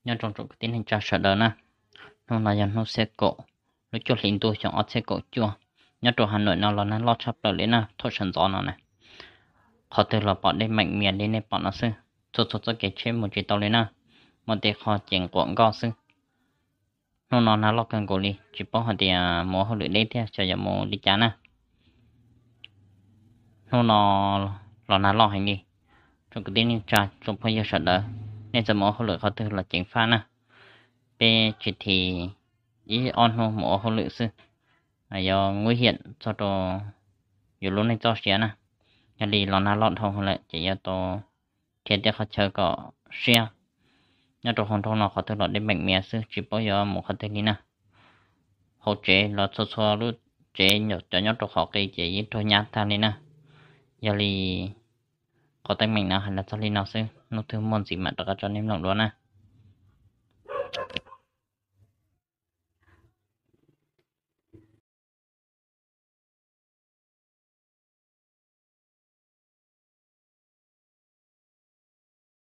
Nyob zoo tsoom kwv tij neej tsa sawv daws na, hnub no yog hnub xiab kaum lub cuaj hli ntuj xyoo ob txhiab kaum cuaj. Nyob rau Hà Nội no los nag loj tshaj plaws li na, thaum sawv ntxov no na. Qhov twg los pom deb meem mias li nej pom no xwb, txhua txhua txoj kev tsheb mus tsis tau li na, muaj tej qho ces nquam nkoj xwb. Hnub no nag loj kawg nkaus li, tsis paub hais tias mus ua hauj lwm deb thiab xyov yuav mus li cas na. Hnub no los nag loj heev li, tsoom kwv tij neej tsa tsoom phooj ywg sawv daws, nej txawm mus ua hauj lwm qhov twg los ceev faj na. Peb tsis thim ib ob hnub mus ua hauj lwm xwb, yuav nguy hiểm txog rau yus lub neej txoj sia na. Yog li los nag loj dhau lawm ces yuav tau khiav tej qhov chaw kom siab. Nyob rau hauv nroog no qhov twg los deb meem mias xwb, tsis paub yuav mus qhov twg li na. Hauv tsev los txhua txhua lub tsev cov nyob rau qhov qis ces yeej raug nyab tag li na. Yog li qhov teeb meem no hais los txog li no xwb, hnub twg muaj ntxiv mam rov qab tso nej mloog dua na.